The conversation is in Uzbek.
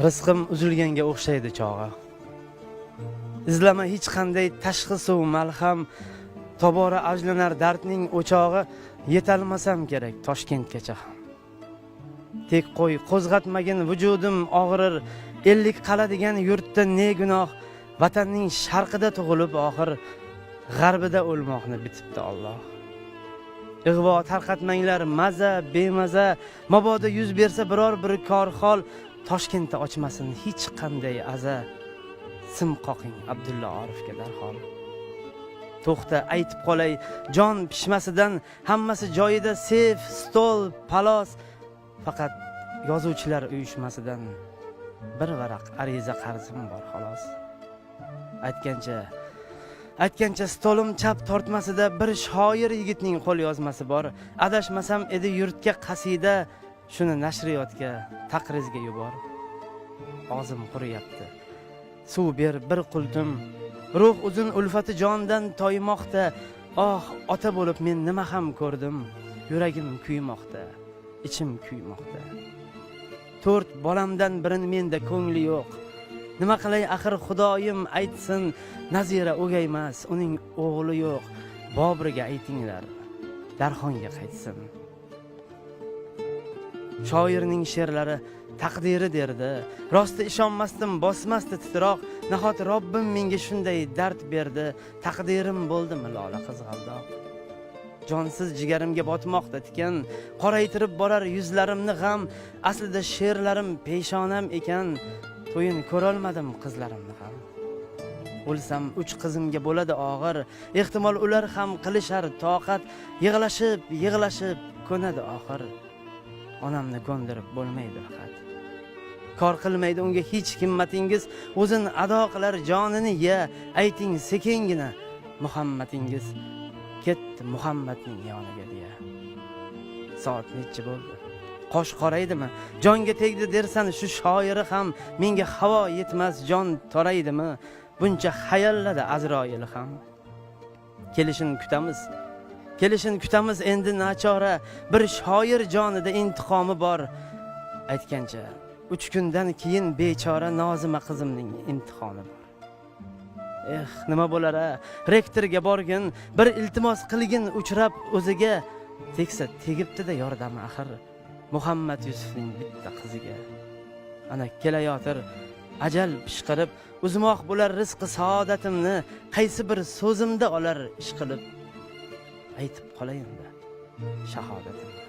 Rizqim uzilganga o'xshaydi chog'i. Izlama hech qanday tashxisu malham, tobora ajlanar dardning o'chog'i, yetolmasam kerak Toshkentgacha ham. Tek qo'y, qo'zg'atmagin, vujudim og'rir, 50 qala degan yurtda ne gunoh, vatanning sharqida tug'ilib oxir g'arbida o'lmoqni bitibdi Alloh. Ig'vo tarqatmanglar maza bemaza, mabodo yuz bersa biror bir korxol, Toshkentda ochmasin hech qanday aza, sim qoqing Abdulla Orifga darhol. To'xta, aytib qolay, jon pishmasidan hammasi joyida, sef, stol, palos, faqat yozuvchilar uyushmasidan bir varaq ariza qarzim bor xolos. Aytgancha stolim chap tortmasida bir shoir yigitning qo'l yozmasi bor. Adashmasam edi yurtga qasida, shuni nashriyotga taqrizga yubor. Og'zim quriyapti. Suv ber bir qultum. Ruh uzun ulfati jondan toymoqda. Oh, ota bo'lib men nima ham ko'rdim. Yuragim kuymoqda, ichim kuymoqda. 4 bolamdan birini menda ko'ngli yo'q. Nima qilay axir Xudoyim aytsin, Nazira o'gaymas, uning o'g'li yo'q. Boburga aytinglar, Darxonga qaytsin. Shoirning she'rlari taqdiri derdi. Rosti ishonmasdim, bosmasdi titroq. Nahot Robbim menga shunday dard berdi, taqdirim bo'ldimi lola qizg'aldoq. Jonsiz jigarimga botmoqda tikan, qoraytirib borar yuzlarimni g'am. Aslida she'rlarim peshonam ekan, to'yin ko'rolmadim qizlarimni ham. O'lsam 3 qizimga bo'ladi og'ir, ehtimol ular ham qilishar toqat, yig'lashib yig'lashib ko'nadi oxir. Onamni ko'ndirib bo'lmaydi faqat. Kor qilmaydi unga hech himmatingiz, o'zini ado qilar jonini ya, ayting sekingina Muhammadingiz ketdi Muhammadning yoniga deya. Soat necha bo'ldi? Qosh qoraydimi? Jonga tegdi dersan shu shoiri ham, menga havo yetmas jon toraydimi? Buncha hayalladi Azroil ham. Kelishini kutamiz. Kelishini kutamiz endi nachora, bir shoir jonida intiqomi bor. Aytgancha 3 kundan keyin bechora Nozima qizimning imtihoni bor. Eh, nima bo'lar a? Rektorga borgin, bir iltimos qilgin uchrab o'ziga. Tegsa tegibdi-da yordami axir Muhammad Yusufning bitta qiziga. Ana kelayotir ajal pishqirib, uzmoq bo'lar rizqi saodatimni, qaysi bir so'zimda olar ish qilib. Aytib qolayinda shahodatimni.